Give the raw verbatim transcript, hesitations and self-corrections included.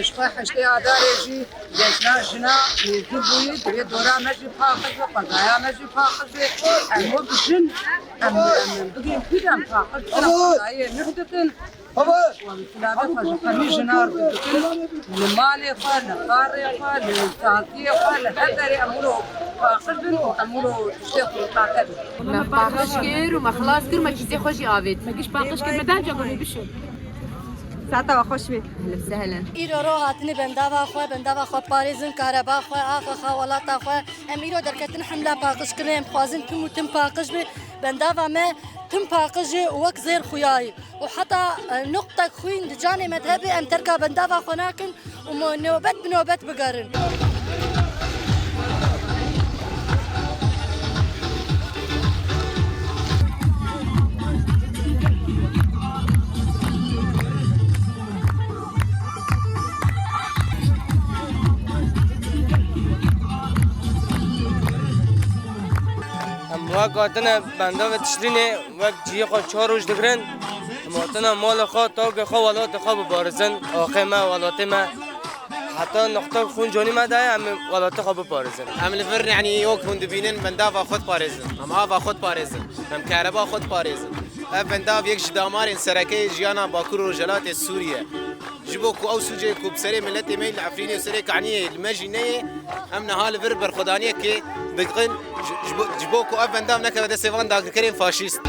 Ji xwe heştê Adarê jî cejna jina mezin bûyî, divê dora me jî paqij be, xwezaya me jî paqij be. Em wek jin, em, em bigihên pîl, em paqij dikin, em xwezayê nû dikin. Em silavê xwe ji hemî jinan re dikin, li malê xwe, li qarê xwe, li saziyê xwe, li her derê em wilo paqij bin û em wilo tiştê xwe taqe bin. Me paqij kir û me xilas kir, me kîsê xwe jî avêt. Me giş paqij kir, me derca bû bişo. Saeta we xweş be. Ehlen sehlen. Îro ro hatine bendava xwe, bendava xwe parêzin, kareba xwe, axa xwe, welata xwe. Em îro derketin hemla paqij kirin, em xwazin tim û tim paqij be. Bendava me tim paqij e û wek zêr xuya ye. Û heta, e, nuqtek xwîn di canê me de hebe, em terka bendava xwe nakin û me nobet bi nobet bigerin. Em wek hatine bendavê Tişrînê, wek cihê xwe çar roj digirin. Em hatine malê xwe, tavkê xwe, welatê xwe biparêzin. Axê me, welatê me. Heta nuqta xûn canî me de ye, em ê welatê xwe biparêzin. Em li vir, yanî, wek hûn dibînin, bendava xwe diparêzin. Em ava xwe diparêzin. Em kereba xwe diparêzin. Ev bendav yek ji damarên sereke yê jiyana Bakur û Rojhelatê Sûriye. Ji bo ku ew sûcê ku bi serê miletê me li Efrînê û serê Kaniyê li me jî neyê, em niha li vir berxwedaniyekê dikin, ji, ji bo, ji bo ku ev bendav nekeve destê van dagirkerên faşîst.